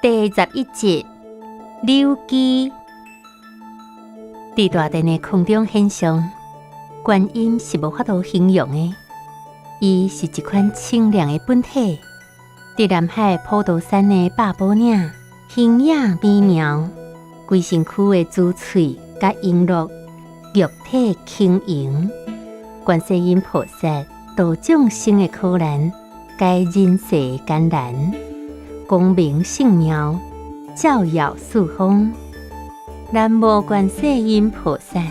第11集，柳枝。佇大殿的空中現象，觀音是無法度形容的。伊是一款清涼的本體，佇南海普陀山的百寶嶺，形影美妙，規身軀的珠翠佮瓔珞，玉體輕盈。觀世音菩薩度眾生的苦難，解人世的艱難，光明聖妙，照耀四方。南無觀世音菩薩，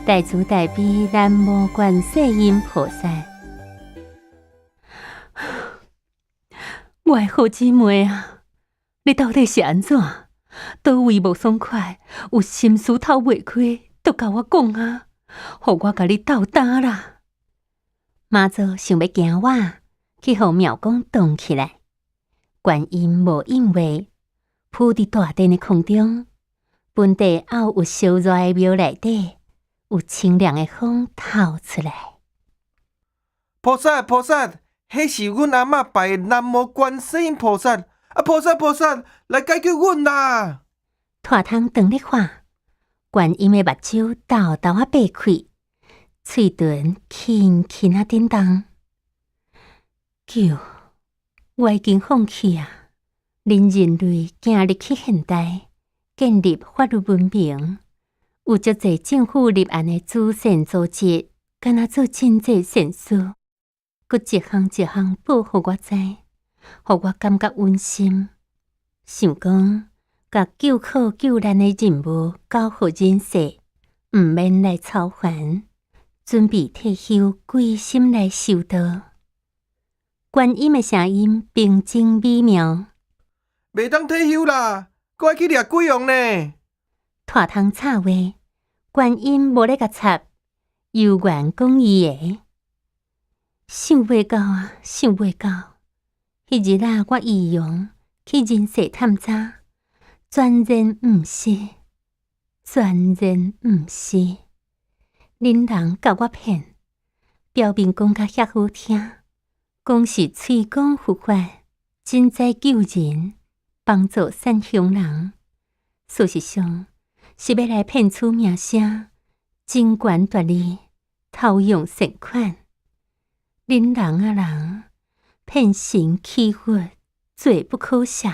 大慈大悲南無觀世音菩薩。我的好姊妹啊，你到底是按怎？佗位無爽快，有心事透袂開，都共我講啊，予我共你鬥擔啦。媽祖想欲驚我，去予廟公擋起來。觀音無應話，浮佇大殿的空中。本地猶有燒熱的廟內底，有清涼的風透出來。菩薩，菩薩，彼是阮阿嬤拜的南無觀世音菩薩。啊，菩薩，菩薩，來解救阮啦！拖窗當咧喊，觀音的目睭沓沓仔擘開，喙唇輕輕仔振動。救，我已經放棄啊！恁人類行入去現代，建立法律文明，有足濟政府立案的慈善組織，敢若做真濟善事，閣一項一項報予我知，予我感覺溫馨。想講，共救苦救難的任務交予人世，毋免來操煩，準備退休，歸心來修道。觀音的聲音平靜美妙。袂當退休啦！閣愛去掠鬼王呢！拖窗插話，觀音無咧共插，悠懸講伊的。想袂到啊，想袂到！彼日啊，我易容去人世探查，全然毋是，全然毋是。恁人共我騙，表面講甲遐好聽，講是推廣佛法，賑災救人，幫助善鄉人，事實上是欲來騙取名聲，爭權奪利，偷用善款。恁人啊人，騙神欺佛，罪不可赦。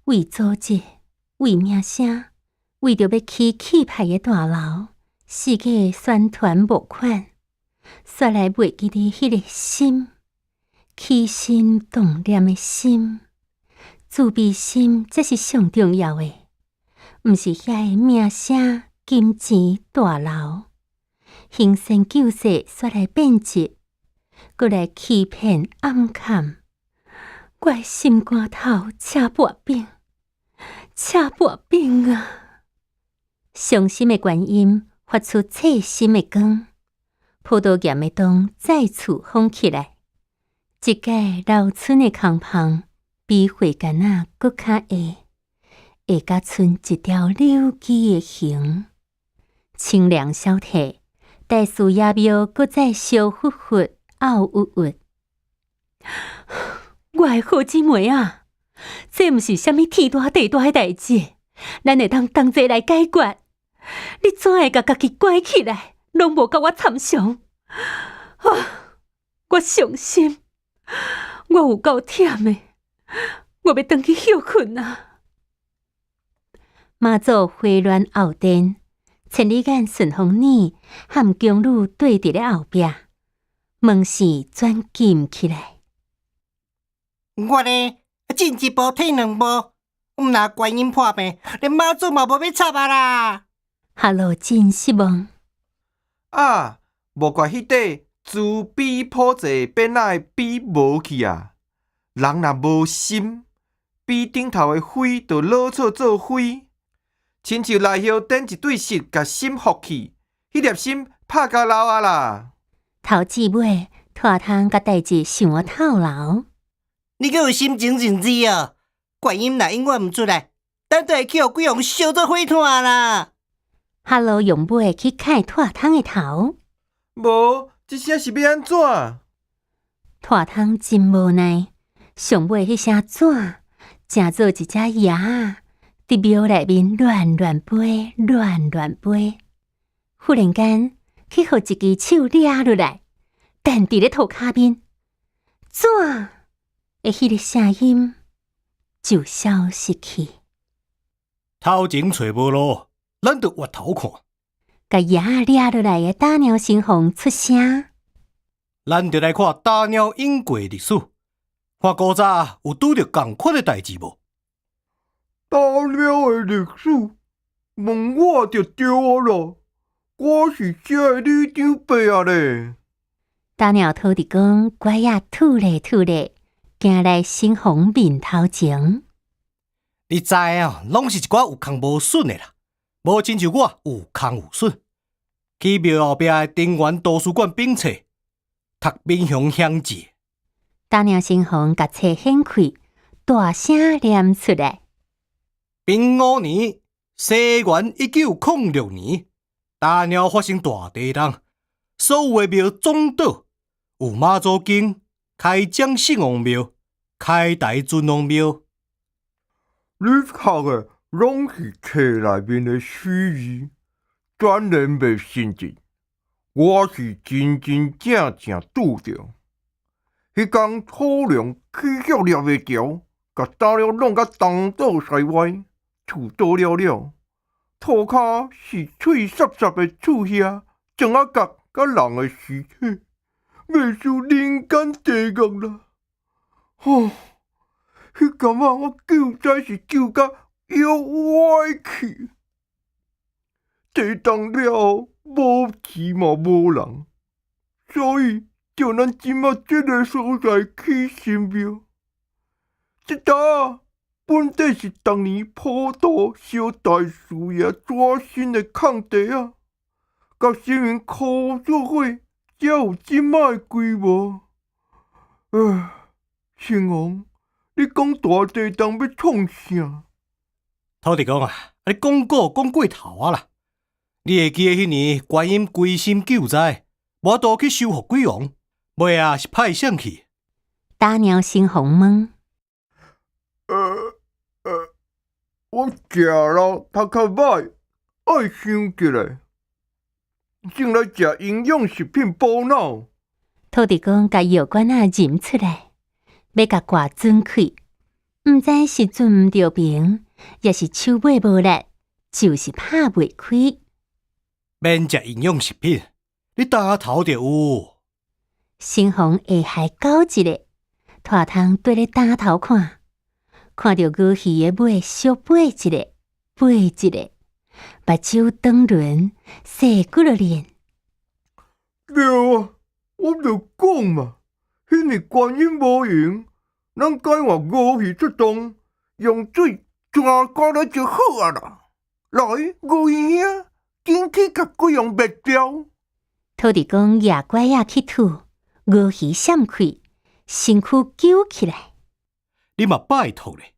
為組織，為名聲，為著欲起氣派的大樓，四界宣傳募款，煞來袂記得彼个心，起心動念的心。慈悲心才是上重要的，毋是遐个名聲、金錢、大樓，行善救世，煞來變質，閣來欺騙暗崁，我的心肝頭車破餅，車破餅啊！傷心的觀音發出刺心的光，葡萄岩的洞再次封起來，這擺樓村的空縫比火矸仔閣較下，下甲賰一條柳枝的形。清涼消退，大士爺廟閣再燒鬱鬱、漚鬱鬱。我的好姊妹啊，這毋是啥物天大地大的代誌，咱會當同齊來解決。你怎會共家己關起來，攏無共我參詳？啊，我傷心，我有夠忝的。我欲轉去歇睏啊！媽祖回鑾後殿，千里眼順風耳和宮女對佇咧後壁，門扇轉緊起來。我呢，進一步退兩步，毋若觀音破病，連媽祖嘛無欲插啊啦！哈囉真失望。啊，無怪彼塊慈悲普濟變仔的悲無去啊！人若無心，悲頂頭的灰就落錯做灰，親像內葉頂一對爍，共心覆去，彼粒心拍甲流啊啦！頭至尾，拖窗共代誌想啊透流。你閣有心情認知哦？觀音若永遠毋出來，咱就會去予鬼王燒做火炭啦！哈囉用尾去揩拖窗的頭。無，這聲是欲按怎？拖窗真無奈，上尾彼聲怎，成做一隻蛾仔，佇廟內面亂亂飛，亂亂飛。忽然間，去予一支手掠落來，彈佇咧塗跤面，怎的彼个聲音就消失去。頭前揣無路，咱就越頭看。共蛾仔掠落來的打鳥神鳳出聲。咱就來看打鳥演過歷史，看古早有拄著仝款的代誌無？打鳥的歷史，問我就對啊啦。我是這的里長伯啊咧。打鳥土地公拐仔吐咧吐咧，行來神鳳面頭前。你知啊，攏是一寡有空無筍的啦，無親像我有空有筍。去廟後壁的中原圖書館稟冊，讀民雄鄉志。打鳥神鳳共冊掀開，大聲念出來：平五年，西元1906年，打鳥發生大地動，所有的廟總倒，有媽祖宮、開漳聖王廟、開台尊王廟。你讀的攏是冊內面的虛字，全然袂信實。我是真真正正拄著。彼工土龍起腳掠袂著，共打鳥弄甲東倒西歪，厝倒了了。塗跤是脆澀澀的厝瓦，砖仔角佮人的屍體，袂輸人間地獄啦！吼，彼工仔我救災是救甲腰歪去，地動了後無錢嘛無人，所以就咱這馬這个所在起神廟。這搭本底是當年普渡燒大樹爺紙身的空地仔，共神明箍做伙，才有這馬的規模。唉，神王，你講大地動欲創啥？土地公啊，你講古講過頭啊啦！你會記得彼年觀音歸心救災，無法度去收服鬼王，尾仔是派誰去？打鳥神鳳問。我食了頭殼歹，愛想起來，先來食營養食品補腦。土地公共藥罐仔斟出來，欲共蓋轉開，毋知是轉毋著平，抑是手尾無力，就是拍袂開。免食營養食品，你擔頭就有。神鳳下頦攪一下，拖湯綴咧擔頭看，看著鰻魚的尾小飛一下，飛一下，目睭轉輪，細骨落臉。對啊，我就講嘛，彼年觀音無閒，咱改換鰻魚出動，用水全過來就好啊啦。來，鰻魚兄，緊去共鬼王滅掉。土地公舉拐仔去吐，鰻魚閃開，身軀揪起來。你嘛拜託咧，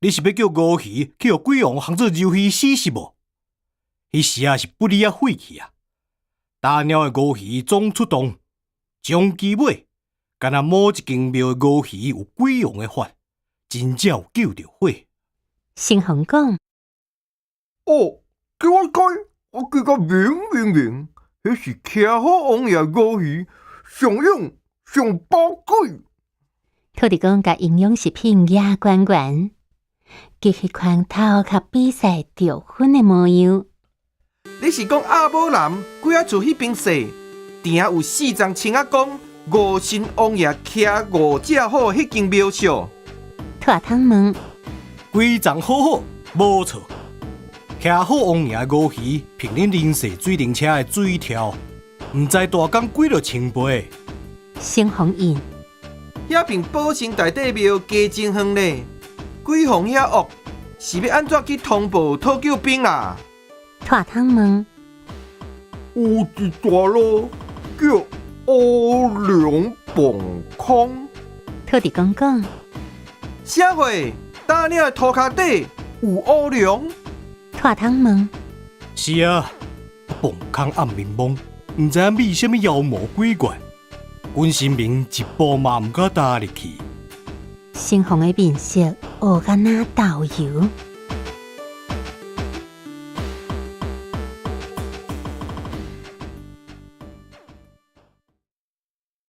你是欲叫鰻魚去予鬼王烘做柔魚絲是無？彼時仔是不離仔廢去啊！打鳥的鰻魚總出動，終其尾，敢若某一間廟的鰻魚有鬼王的法，真正有救著火。神鳳講：哦，叫我改，我記甲明明明，彼是徛好王爺鰻魚，上勇上寶貴。土地公共營養食品攑懸懸，佮彼款頭殼比賽著分的模樣。你是講阿寶南鬼仔厝彼邊踅，埕有四層窗仔講五神王爺徛五隻虎彼間廟小。拖湯問：規層好好，無錯。徛好王爺鰻魚，憑恁林氏水靈車的水柱，毋知大工幾落千倍。神鳳應。遐爿保生大帝廟加真遠咧，鬼王遐惡，是欲按怎去通報討救兵啦？拖湯問：有一大路叫烏龍磅空。土地公講：啥貨？打鳥的塗跤底有烏龍？拖湯問：是啊，磅空暗暝摸，毋知影覕啥物妖魔鬼怪，阮神明一步嘛毋敢踏入去。神鳳的面色學敢若豆油。